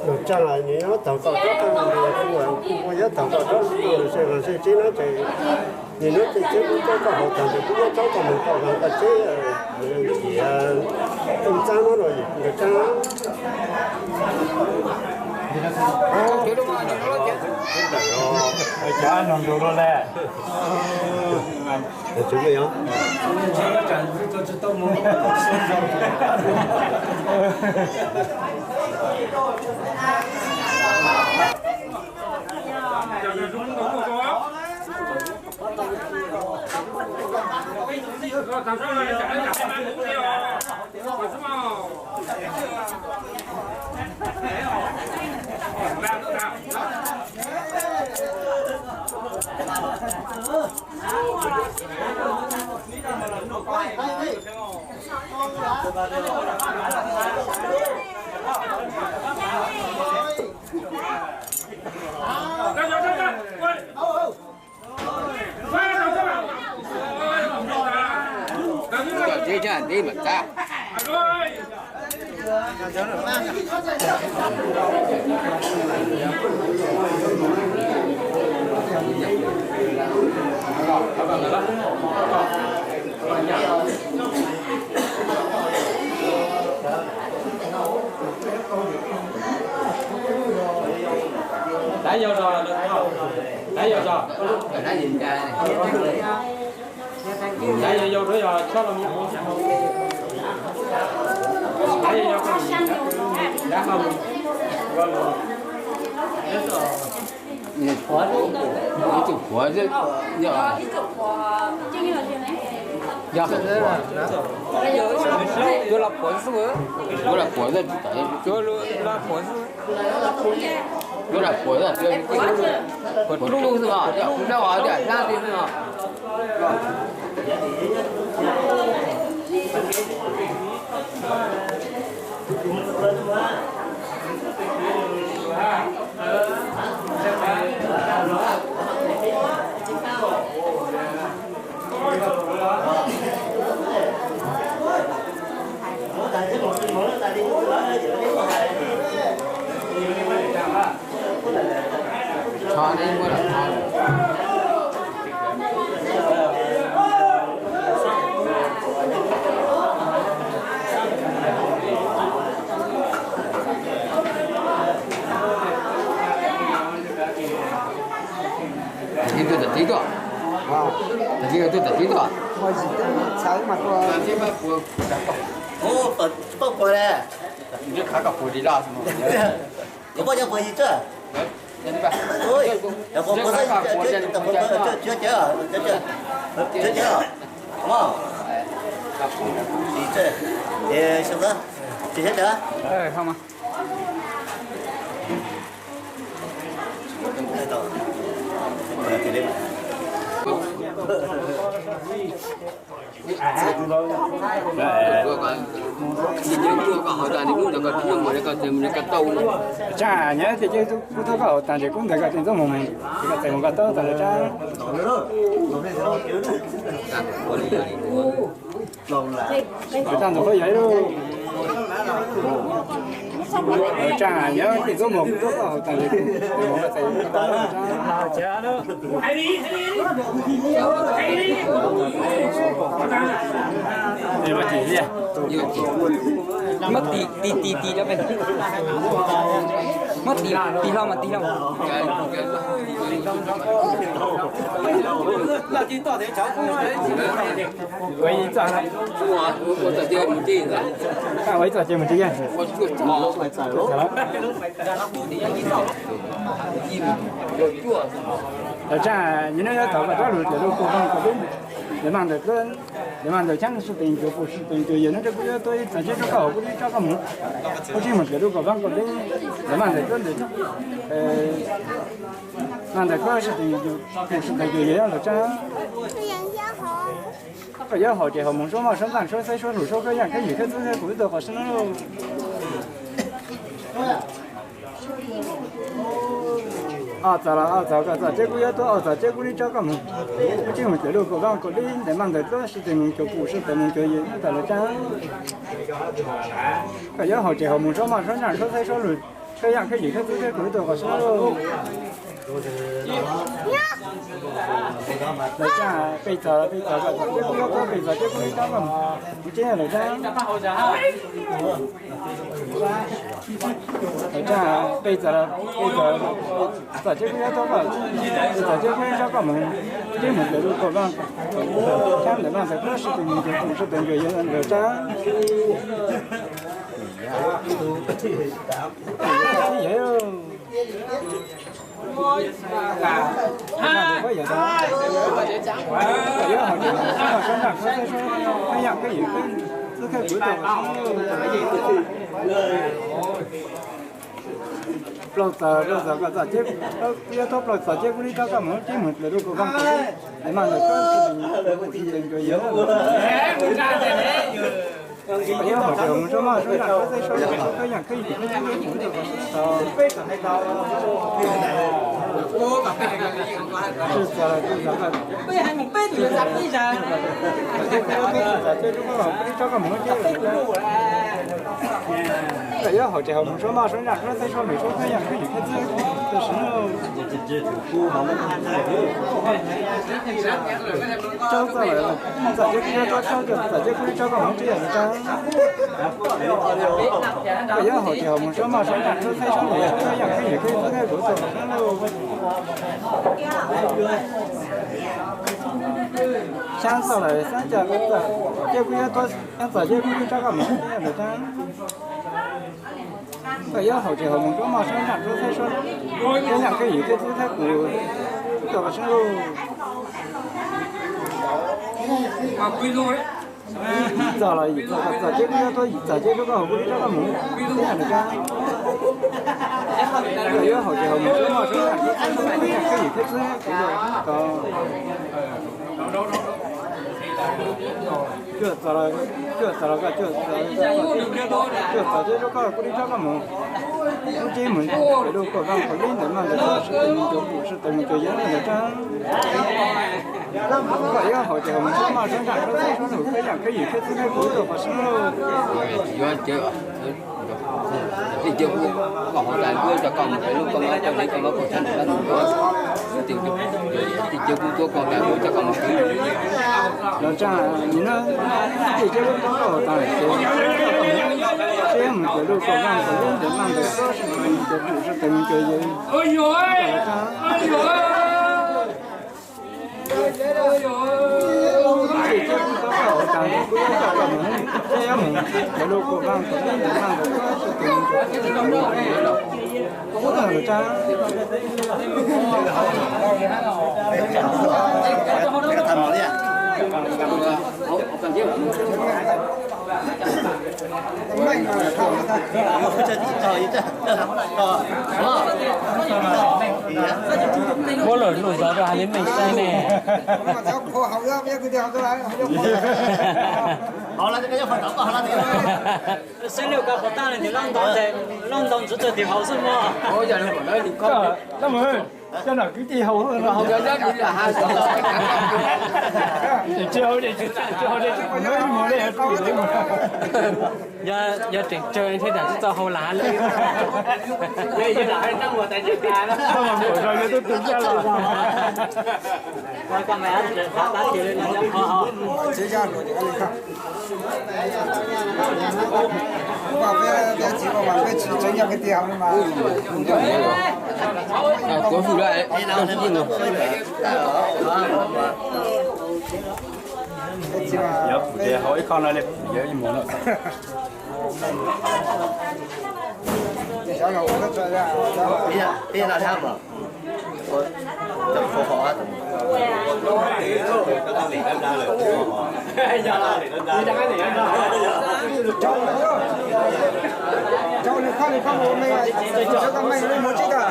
Nws tsa nws nyob tag kom tsob qeej, kuv nyob tag kom tsob, nws se nws se tib no ces nws nyob tsev tsev kuv coj koj haus tag ces kuv muab tsob koj mus kom nws koj tsev, nws tias tus txab no los yus nws tsa. Cov no nrog luaj le. Cov tsev tsa ntev mam txav. Tab yog zog, tab yog zog. Tab yog yog rau yog chob los, tab yog yog, tab yog, yog, yuav los puav xwb, yuav los puav xwb, yuav los puav xwb, puav dlub xwb os, kuv rab os tias dab li xwb os. Tam sim tuaj tam sim tuaj, tam sim tuaj tam sim tuaj. Tsis paub puas le. Khav kom puas li loj. Kuv poj nyob puas yig tsuag. Ui, puas puas tsuag, tsuag cawv, tsuag cawv. Mos. Tsis tsuag. Es xyoo txog tsis tsuag cawv. Tsa nyob tias kuv tuaj koj hauv tag ces kuv ntawd koj txiv ntxub mus, koj txiv mus koj taub tag tsa. Tsa ntxuav qhuav yog ib lub. Tsa nyob tias kuv tuaj koj hauv tag ces kuv ntawd koj txiv mus koj taub tag tsa. Muab tis tis tis tis rau peb. Muab tis tis hlo mas tis hlo. Ua ib txoj ua txoj cia mus tij ntag. Ua ib txoj ces mus tsis yeej. Lawv tsa, nws nyob nyob thaum koj rov lug tias lub kua vaaj kua dib, lawv mas ntawm koj, lawv mas ntawm chaab sib teem cuag pum sib teem cuag yawg nub, kuv yuav tuaj ib txoj ces rau koj hauv kuv dib rov koj mus. Kuv tsis mus tias lub kua vaaj kua dib, lawv mas ntawm koj ntawm mas ntawm koj sib teem cuag pum sib teem cuag yawg lawv tsa. Koj yuav haus ces haus mus, suab moj suab ntxaaj suab xeb suab lug suab khaub yaaj khaub yim khaub txwb khaub kuv ib tug qos sib nub lauj. Ob txoj los ob txoj, koj txoj ces kuv yuav tuaj, ob txoj ces kuv li tso koj mus. Kuv tsis mus tias lub kua vaaj kua dib, ntawm maj ntawm tuab sib teem mus cuag pum sib teem mus cuag yawg nub tas lawv tsa. Koj yuav haus ces haus mus, suab moj suab ntxaaj suab xeb suab lug, khaub yaaj khaub yim khaub txwb khaub kuv ib tug qos sib nub lauj. Lawv tsa peb txoj, peb txoj, koj txoj ces kuv yuav tuaj, peb txoj ces kuv li tso koj mus. Kuv tsis lawv tsa. Lawv tsa peb txoj, peb txoj, txoj ces kuv yuav tuaj koj, peb txoj ces kuv li tso koj mus. Kuv tsis mus tias lub kua vaaj, tsa ntawm maj ntawm tuab sib teem mus cuag pum sib teem cuag yawg lawv tsa. Plaub txoj, plaub txoj, koj txoj ces kuv yuav tuaj, plaub txoj ces kuv li tso koj mus, tsis mus tias lub kua vaaj kua dib, ntawm maj ntawm tuab sib teem mus cuag pum sib teem cuag yawg lawv tsa. Koj yuav haus ces haus mus, suab moj suab ntxaaj suab xeb suab lug suab khaub yaaj khaub yim khaub txwb khaub kuv ib tug qos sib nub lauj. Tswj txoj, tswj txoj, koj txoj ces kuv yuav tuaj, koj txoj ces kuv li tso koj mus, tsis koj yuav haus ces haus mus, suab moj suab ntxaaj suab xeb suab lug suab khaub yaaj khaub yim khaub txwb khaub kuv ib tug qos sib nub lauj. Rau txoj lawm, txoj ces kuv yuav tuaj, rau txoj ces kuv li tso koj mus, tsis yog lawv tsa. Koj yuav haus ces haus mus, suab moj suab ntxaaj suab xeb suab lug suab khaub yaaj khaub yim khaub txwb khaub kuv ib tug qos sib nub lauj. Xyaa txoj lawm, xyaa txoj, koj txoj ces kuv yuav tuaj, xyaa txoj ces kuv li tso koj mus, tsis yog lawv tsa. Koj yuav haus ces haus mus, suab moj suab ntxaaj suab xeb suab, khaub yaaj khaub yim khaub txwb khaub kuv ib tug qos sib nub lauj. Yim txoj los yim txoj, koj txoj ces kuv yuav tuaj, yim txoj ces rau koj haus kuv li tso koj mus, tsis yog lawv tsa. Koj yuav haus ces haus mus, suab moj suab ntxaaj suab xeb suab khaub yaaj khaub yim khaub txwb khaub kuv ib tug qos sib nub lauj. Cuaj txoj los, cuaj txoj los, koj cuaj txoj, cuaj txoj ces rau koj kuv li tso koj mus. Kuv tsis mus tias lub kua vaaj kua dib, ntawm maj ntawm tuab sib teem mus cuag pum sib teem mus cuag yawg lawv tsa. Koj yuav haus ces haus mus, suab moj suab ntxaaj suab xeb suab lug khaub yaaj khaub yim khaub txwb khaub kuv ib tug qos sib nub lauj. Yuav ces, ces kuv, koj haus tas kuv yuav tso koj mus, lub kua vaaj kua dib, koj vaaj kua tshab ntawm maj ntawm tuab sib teem mus cuag pum sib teem mus cuag yawg lawv tsa. Lawv tsa, nim no tij ces kuv tuaj koj haus tas ces, tsis mus tias lub kua vaaj kua dib, ntawm maj ntawm tuab sib teem mus cuag pum sib teem mus cuag yawg lawv tsa. Tij ces kuv tuaj koj haus tas ces kuv yuav tso koj mus, tsis yog mus tias lub kua vaaj kua dib, ntawm maj ntawm tuab sib teem mus cuag pum sib teem mus cuag yawg lawv tsa. Muab lawm lus zov rau hais li meej saib ne. Saib lawm koj pom tag lawm ntawm loj ntau ntawd, loj ntau ntsuav txog tim hauv xwb mog. Koj, coj nram kwv tij haus. Yog tseem tsawg thiaj tsis txaus haus lam li. Yog kuv tias haus ib qho no li, yog ib mus no. Ib, ib no thab mas. Ua, cov khau khau. Rau nws khob nws khob mus me, rau kom me li mus tsis kam.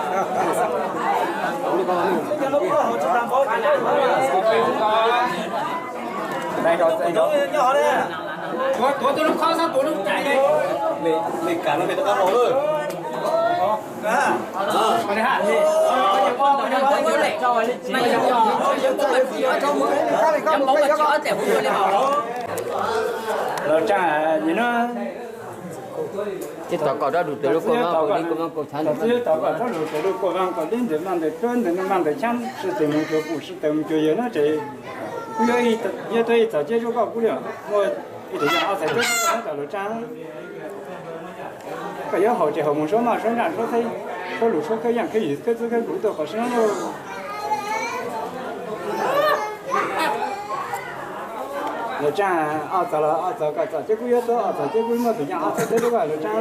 Tuav tuav tus lub khob xab tuav lub cais. Li kam no me tau qab los lawm. Los tsa, nim no. Tsis tau kom rab lus tes lub koj vaab kom li koj vaab koj tshab. Tsis tau kom rab lus tes lub koj vaab kom li ntawm maj ntawm tuab ntawm nuj maj ntawm tshab sib tawm mus cuag pum sib tawm mus cuag yawg no ces kuv yuav tuaj ib txog ciab rau koj kuv li muaj ib tug yog ob txhais teb rau koj tas los tsa. Koj yuav haus ces haus mus suab maj suab ntsaj suab txheeb, suab lus suab khawb yaaj khawb yim khawb txwb khawb kuv tuaj qhov sib lauj. Los tsa, ob txog los ob txog koj txom ciab kuj yuav tuaj ob txog ciab kuj muaj tus nyaab ob txog teb rau koj los tsa.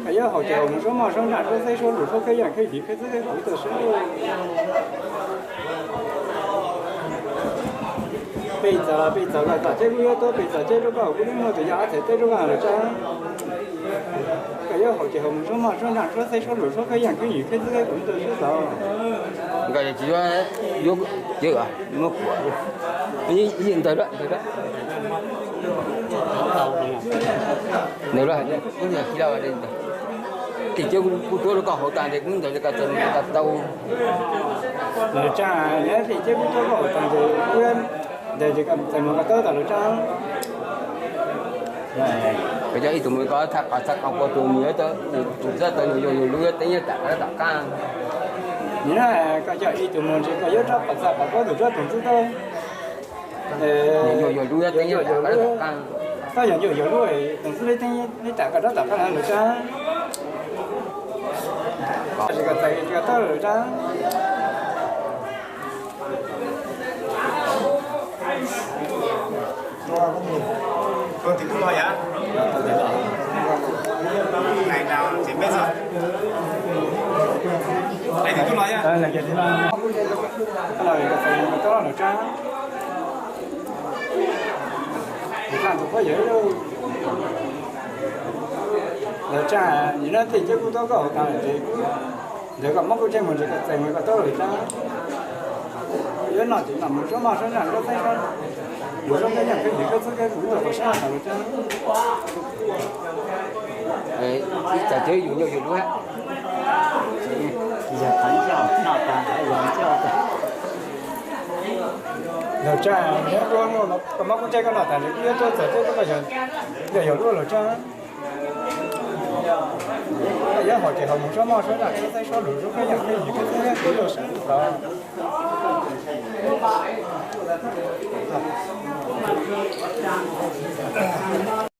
Koj yuav haus ces haus mus suab maj suab ntsaj suab txheeb suab lus suab khawb yaaj khawb yim khawb txwb khawb kuv tuaj sib lauj. Peb txog los peb txog koj txom ciab kuj yuav tuaj peb txog ciab rau koj kuj muaj tus nyaab ob txog teb rau koj los tsa. Koj yuav haus ces haus mus suab maj suab ntsaj suab txheeb suab lus suab khawb yaaj khawb yim khawb txwb khawb kuv tuaj sib tau. Nkawd tsis yuav, yuav, yuav muab kuam, ntawd, ntawd, ntawd, ntawd, tim ciab kuj tuaj rau koj haus tas ntes kuv ntawd li koj txawm mus koj tau. Los tsa, tim ciab kuj tuaj koj haus tas ntes kuv ntawd ces koj txawm mus koj tau tas los tsa. Koj coj ib tug mus koj txhaj qhov txhaj qhov koj tus mus yuav tus txhaj tau yog yog lub yuav teeb yuav tam qab tom qab. Nim no koj coj ib tug mus ntshe koj yuav rab qhov txhaj qhov koj tus txhaj tus txhaj tau. Yog yog lub yuav teeb yuav tam qab tom qab. Koj yog yog yog lub tus txhaj li teeb li tam qab tom qab los tsa. Koj txhaj koj txhaj koj tau los tsa. Tus twg tuaj los yog? Tus twg tuaj los yog? Tus tsa tus pob yawg lauj. Lawv tsa, nim no tej ciab kuj tuaj koj hauv tas lawm ces ntawd koj muab kuv tseg mus ntshe koj txais mus koj tau lawm tsa. Yuav noj ces noj mus suab maj suab ntsaj suab txheeb suab lus suab khawb yaaj khawb yim khawb txwb khawb kuv tuaj koj sab tas lawm tsa. Ib txhais teb yus nyuaj yus lub. Lawv tsa, koj muab kuv tseg koj noj tas lawm kuv yuav tuaj txhais teb rau koj yog yog lub lawv tsa. Koj yuav haus ces haus mus suab maj suab ntsaj suab txheeb suab lus suab khawb yaaj khawb yim khawb txwb khawb kuv tuaj sab tas.